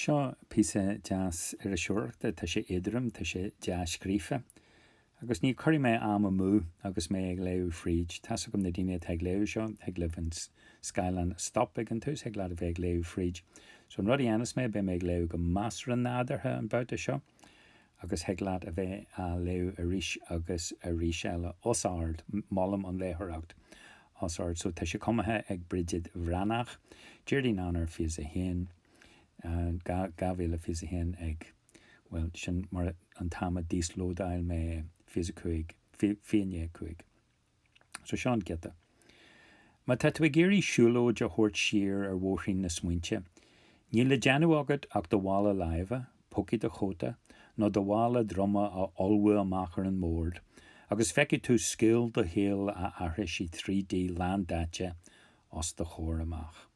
Seo píosa deas iriseoireachta, tá sé éadrom, tá sé dea-scríofa. Agus ní chuirfidh mé am amú agus mé ag léamh fríd. Tá's agam na daoine atá ag léamh seo, thig libh an scáileán a stop ag an tús, thig leat a bheith ag léamh fríd. So an rud a dhéanfas mé, beidh mé ag léamh go measartha nádúrtha an babhta seo agus thig leat a bheith á léamh arís agus arís eile, os ard, molaim an léitheoireacht os ard. So tá sé cumtha ag Bridget Bhreathnach, Déardaoin Eanáir 21, 2021 ag, bhuel, sin mar an t-am a d'íoslódáil mé é, 25, 5:25. So seo an giota. Má tá tú ag iarraidh siúlóid a thabhairt siar ar bhóithrín na smaointe, níl le déanamh agat ach do mhála láimhe, pócaí do chóta, nó do mhála droma a fholmhú amach ar an mbord, agus feicfidh tú scéal do shaoil á aithris i 3D lándaite os do chomhair amach.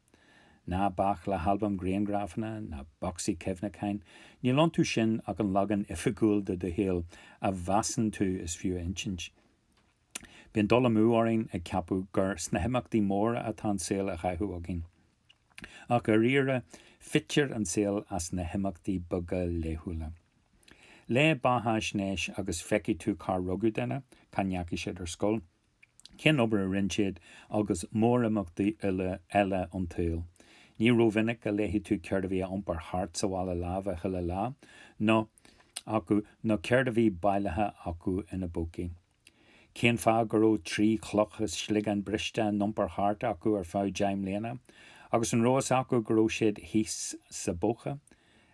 Ná bac le halbaim grianghrafanna ná bocsaí cuimhneacháin, níl iontu sin ach an leagan oifigiúil de do shaol a mheasann tú is fiú a insint. Bíonn dul amú orainn ag ceapadh gur sna himeachtaí móra atá an saol á chaitheamh againn. Ach dháiríre, fitear an saol as na himeachtaí beaga laethúla. Léigh beathaisnéis agus feicfidh tú cár rugadh duine, cá ndeachaigh siad ar scoil, cén obair a rinne siad agus mórimeachtaí uile eile an tsaoil. Ní rómhinic a léifidh tú céard a bhí á iompar thart sa mhála láimhe chuile lá nó acu nó céard a bhí bailithe acu ina bpócaí. Cén fáth go raibh 3 chloch is sliogán briste á n-iompar thart acu ar feadh 10 mbliana agus an raibh fhios acu go raibh siad thíos sa bpóca?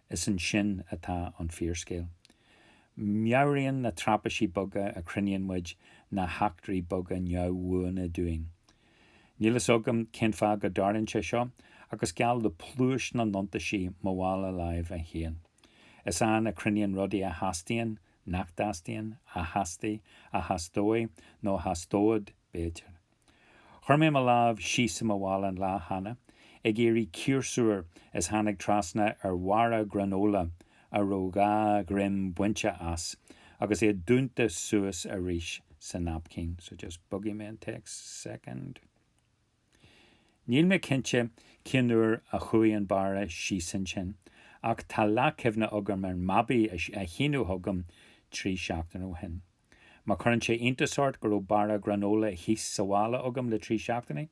Is ansin atá an fíorscéal. Meabhraíonn na traipisí beaga a chruinníonn muid na heachtraí beaga neamhbhuana dúinn. Níl fhios agam cén fáth go dtarlaíonn sé seo, ach is geall le pluais na n-iontaisí mo mhála láimhe féin. Is ann a chruinníonn rudaí a theastaíonn, nach dteastaíonn, a theastaigh, a theastóidh, nó a theastódh, b'fhéidir. Chuir mé mo lámh síos i mo mhála an lá cheana ag iarraidh ciarsúr is tháinig trasna ar bharra granola a raibh dhá ghreim bainte as agus é dúnta suas arís sa naipcín. So just bogfaidh mé an téacs second. Níl mé cinnte cén uair a chuaigh an barra síos ansin ach tá leathchuimhne agam ar an mbabaí a shíneadh chugam 3 seachtaine ó shin. Má chuireann sé iontas ort go raibh barra granola thíos sa mhála agam le 3 seachtainí,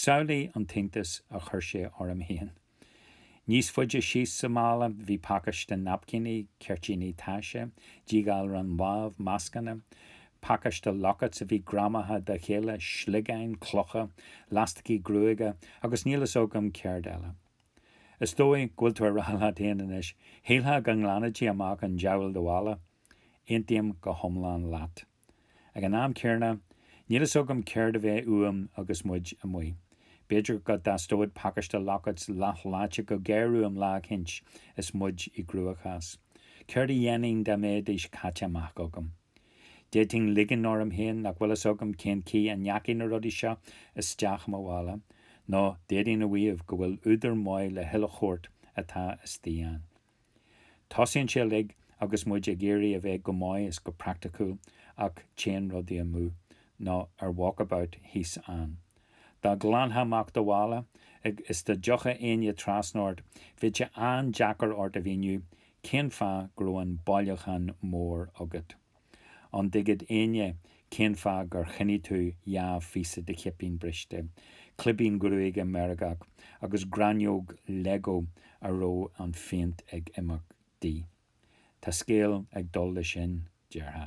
samhlaigh an t-iontas a chuir sé orm féin. Níos faide síos sa mála bhí pacáiste naipcíní, ceirtlíní taise, díghalrán lámh, mascanna, pacáiste lockets a bhí greamaithe dá chéile, sliogáin, clocha, lasaicí gruaige agus níl fhios agam céard eile. Is dóigh go bhfuil tú ag rá leat féin anois, shílfeá go nglanfaidís amach an diabhal de mhála. Aontaím go hiomlán leat. Ag an am céanna, níl fhios agam céard a bheidh uaim agus muid amuigh. B'fhéidir go dteastóidh pacáiste lockets leathleáite go géar uaim lá eicínt is muid i gcruachás. Céard a dhéanfainn dá mbeidís caite amach agam? D'fhéadfainn ligean orm féin nach bhfuil fhios agam cén chaoi a ndeachaigh na rudaí seo isteach i mo mhála, nó d'fhéadfainn a mhaíomh go bhfuil údar maith le chuile shórt atá istigh ann. Tosaíonn sé uilig agus muid ag iarraidh a bheith go maith is go praiticiúil ach téann rudaí amú, nó ar walkabout thíos ann. Dá nglanfá amach do mhála is dá dtiocfadh éinne trasna ort, bheadh sé an-deacair ort a mhíniú Cén fáth go raibh an bailiúchán mór agat? An dtuigfeadh éinne cén fáth gur choinnigh tú dhá phíosa de chipín briste, clibín gruaige meirgeach agus gráinneog Lego a raibh an phéint ag imeacht di? Tá scéal ag dul leis sin, déarfá.